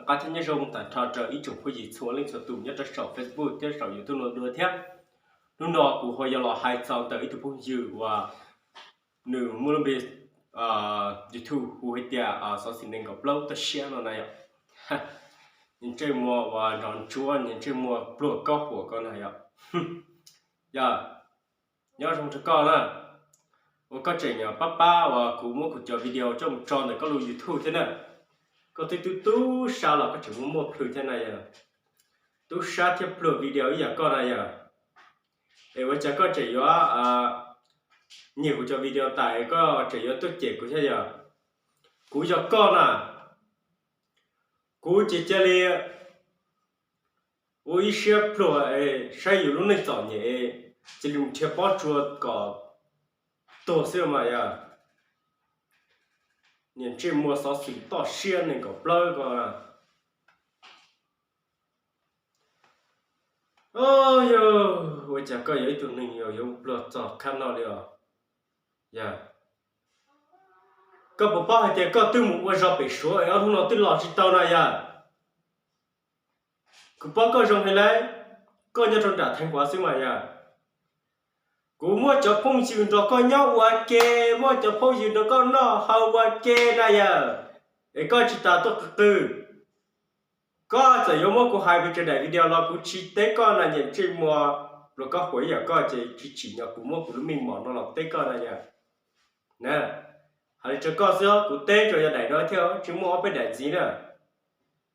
Noj qab thiab nyob zoo tag nrho rau ib tsoom phooj ywg txhua leej txhua tus nyob rau saum Facebook thiab saum YouTube no dua thiab. Hnub no kuv ho yuav los hais txog ntawm ib tug phooj ywg uas nws muaj lub npe YouTube hu hais tias Xov Xwm Nees Nkaum Plaub Toj Siab no na yom. Nws ntsej muag uas nrov ntsuab, nws ntsej muag pluag kob huam ko na yom. Yog, nyob zoo rau koj na, uas koj tseem pab pab uas kuv muab kuv cov video coj mus tso ntawm koj lub YouTube thiab na. Koj twb tub tub sab los koj tseem muaj muaj plhws thiab na yom. Tub sab thiab pluag video ib yam koj na yom. Es ua cas koj tseem yuav nyiam kuv cov video tas koj tseem yuav tuaj cem kuv thiab yom? Kuv yog koj na, kuv ces cia li ua ib siab pluag es saib yus lub neej txom nyem, cia li mus nrhiav pob tsuas kom tuag xwb mas yog. Niag ntsej muag Xov Xwm Toj Siab Nees Nkaum Plaub ko. Yog, ua cas koj yog ib tug neeg yog yuav pluag txog khab no li os? Yog, koj puas paub hais tias koj twb mus ua zog pem Suav es ob hnub no twb los tsis tau na yog? Kuv paub koj zoo heev lawm, koj nyob rau nram Theej Huav xwb mas yog. Kuv muaj cov phooj ywg nrog koj nyob ua ke, muaj cov phooj ywg nrog koj noj haus ua ke na yog, es koj tsis tas tuaj qw qw. Koj txawm yuav muab kuv hais pes tsawg daim video los kuv tsis teb koj na, niag ntsej muag pluag kob huam ib yam koj ces tsis tsim nyog kuv muab kuv lub meej mom no los teb koj na yog. Na, hais li rau koj xwb, kuv teb tsuas yog daim no thiab tsis muaj ob peb daim ntxiv na.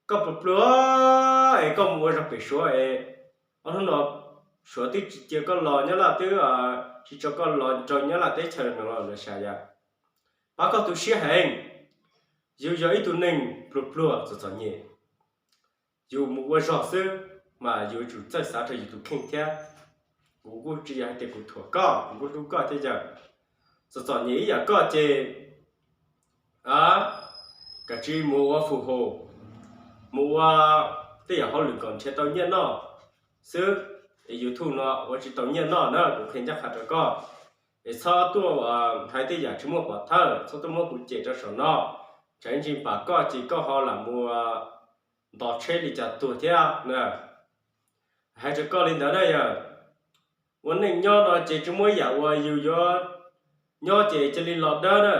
Koj pluag pluag es koj mus ua zog pem Suav es ob hnub no Suav twb tsis cia koj los, Nyab Laj twb tsis tso koj los rau Nyab Laj teb chaws no los lawv xav yog. Pab koj tu siab heev. Yus yog ib tug neeg pluag pluag txom txom nyem, yus mus ua zog xwb mas yus yuav tsum txawj xav rau yus tus kheej thiab. Kuv kuj tsis yog hais tias kuv thuam koj, kuv kuj hlub koj thiab yog. Txom txom nyem ib yam koj ces kav tsij mus ua fum hum, mus ua tej yam hauj lwm kom nrhiav tau nyiaj noj xwb. Es YouTube no ua tsis tau nyiaj noj na, kuv qhia ncaj qha rau koj. Es txhob tuaj hais tej yam tsis muaj pov thawj, txhob tuaj muab kuv cem rau saum no. Tsam ib ntsis pam koj ces koj ho lam mus ntos tsheb li cas tuag thiab na. Hais rau koj li ntawd na yog, ua neej nyob no ces tsis muaj ib yam uas yus yuav nyob ces cia li los dawb na.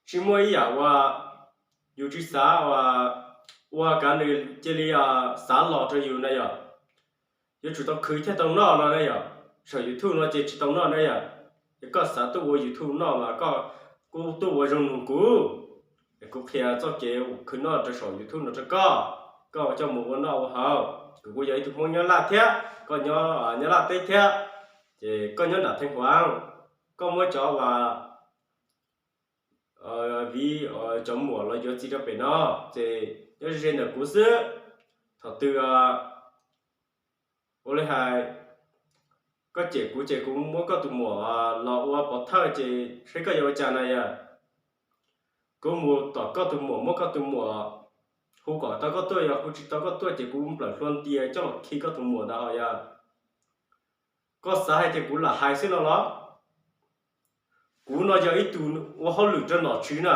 Tsis muaj ib yam uas yus tsis xav ua, ua kav nws cia li xav los rau yus na yog. Yuav tsum tau khwv thiaj tau noj no na yog. Saum YouTube no ces tsis tau noj na yog. Es koj xav tuaj ua YouTube noj mas koj kuj tuaj ua zoo nug kuv, es kuv qhia txoj kev khwv noj rau saum YouTube no rau koj, koj coj mus ua noj ua haus. Kuv kuj yog ib tug Hmoob Nyab Laj thiab, koj nyob Nyab Laj teb thiab, ces koj nyob nram Theej Huav, koj muab cov uas viv cov muam los yuav txiv rau pem no, ces nyob ze ntawm kuv xwb. Thaum twg ua li hais koj cem kuv ces kuv muab koj tus muam los ua pov thawj ces saib koj yuav ua cas na yog. Kuv mus tom koj tus muam, muab koj tus muam, hu kom tau koj tuaj, yog hu tsis tau koj tuaj ces kuv nplawm hlua ntias coj los khi koj tus muam ntag hos yog. Koj xav hais tias kuv lam hais xwb no los? Kuv no yog ib tug ua hauj lwm rau nom tswv na,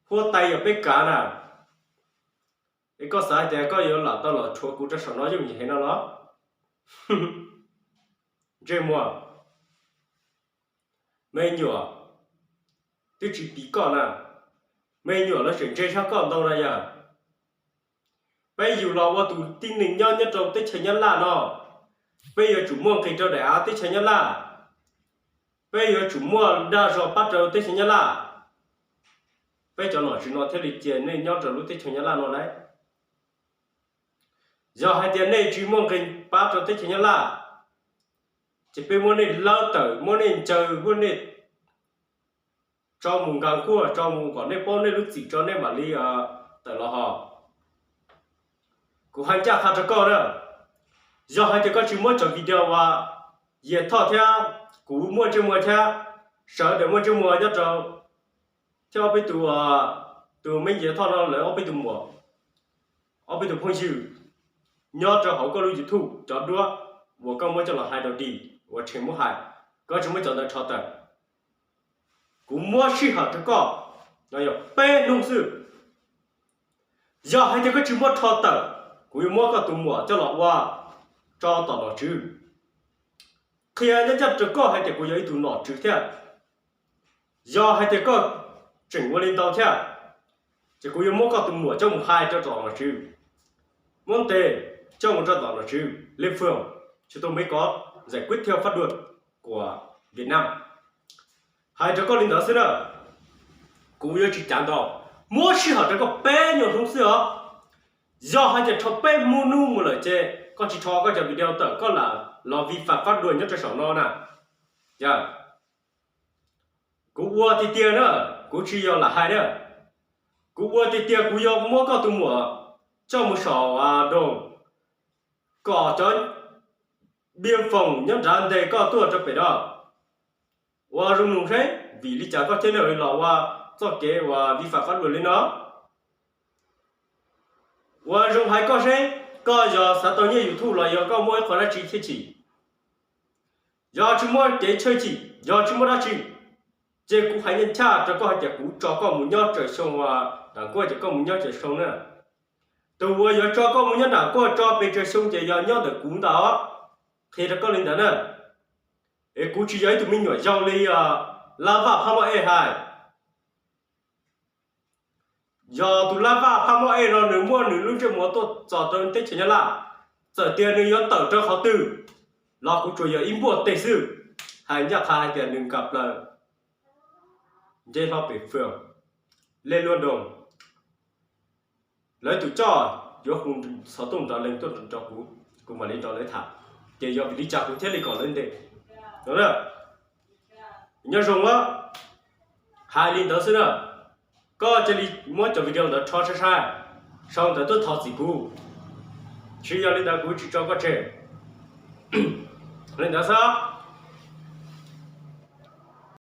huab tais yog peb kav na. Es koj xav hais tias koj yuav lam tau los rhuav kuv rau saum no yooj yim heev no los? Ntsej muag, me nyuam, twb tsis tim koj na, me nyuam lawv tseem ntse tshaj koj ntau na yog. Peb yug los ua tus tib neeg nyob nyob rau teb chaws Nyab Laj no, peb yuav tsum muaj nqis rau daim av teb chaws Nyab Laj, peb yuav tsum muaj dag zog pab rau teb chaws Nyab Laj. Peb cov nom tswv no thiaj li cia nej nyob rau lub teb chaws Nyab Laj no lauj. Yog hais tias nej tsis muaj nqis pab rau teb chaws Nyab Laj, ces peb muab nej lawb tawm, muab nej ncaws, muab nej tso mus nkag nkuaj, tso mus kom nej paub nej lub txim tso nej mam li tawm los hos. Kuv hais ncaj qha rau koj na, yog hais tias koj tsis muab cov video uas Yias Thoj thiab kuv muaj ntsej muag thiab sawv daws muaj ntsej muag nyob rau, thiab ob peb tus, tus me Yias Thoj no lawv ob peb tus muam, ob peb tus phooj ywg nyob rau hauv koj lub YouTube cov duab uas koj muab coj los hais rau dim uas tsheej muab hais, koj tsis muab cov ntawd rho tawm. Kuv muab sij hawm rau koj, no yog peb hnub xwb. Yog hais tias koj tsis muab rho tawm, kuv yuav muab koj tus muam coj los ua tso tom nom tswv. Qhia ncaj ncaj rau koj hais tias kuv yog ib tug nom tswv thiab. Yog hais tias koj tseem ua li ntawd thiab, ces kuv yuav muab koj tus muam coj mus hais rau tom nom tswv, muab ntes coj mus rau tom nom tswv Liên Phương, chúng tôi mới có giải quyết theo pháp luật của Việt Nam. Hais rau koj li ntawd xwb na, kuv yuav tsis cav ntau, muab sij hawm rau koj peb nyuag hnub xwb os. Yog hais tias rho peb hnub mus lawm ces koj tsis rho koj cov video tawm koj lam los vi phạm pháp luật nyob rau saum no na. Yog, kuv ua tiag tiag na, kuv tsis yog lam hais na. Kuv ua tiag tiag, kuv yuav muab koj tus muam coj mus saum doos, kom cov biên phòng nyob nrad ntes koj tuaj rau pem no. Ua zoo mloog seb vim li cas koj thiaj li los ua txoj kev uas vi phạm pháp luật li no. Ua zoo hais koj seb, koj yog xav tau nyiaj YouTube los yog koj muaj ib qho dab tsi thiaj chim? Yog tsis muaj kev tshwj chim, yog tsis muaj dab tsi, ces kuv hais ncaj nchaj rau koj hais tias kuv tso koj mus nyob tsawg xyoo, nram nkuaj ces koj mus nyob tsawg xyoo na. Tus uas yuav tso koj mus nyob nram nkuaj tso pes tsawg xyoo ces yog nyob ntawm kuv ntag. Qhia rau koj li ntawd na. Es kuv tsis yog ib tug me nyuam yaus li Laj Vaj Phaj Moj Ej hais. Yog tus Laj Vaj Phaj Moj Ej no nws muaj nws lub ntsej muag tuaj txog rau teb chaws Nyab Laj, txawm tias nws yuav tawm rau qhov twg los kuv tsuas yog ib npuaj teg xwb. Hais ncaj qha hais tias nws nkag plaws nce hlo pem fwm Lej Luaj Nroos, lawv tus coj yuav hu xov tooj nrov lees tuaj rau kuv, kuv mam li nrog lawv tham, ces yog vim li cas kuv thiaj li kom lawv ntes no. Nyob zoo, hais li ntawd xwb na. Koj cia li muab cov video ntawd rho sai sai, sau ntawv tuaj thov txim kuv, tsis yog li ntawd kuv tsis tso koj tseg. Li ntawd xwb.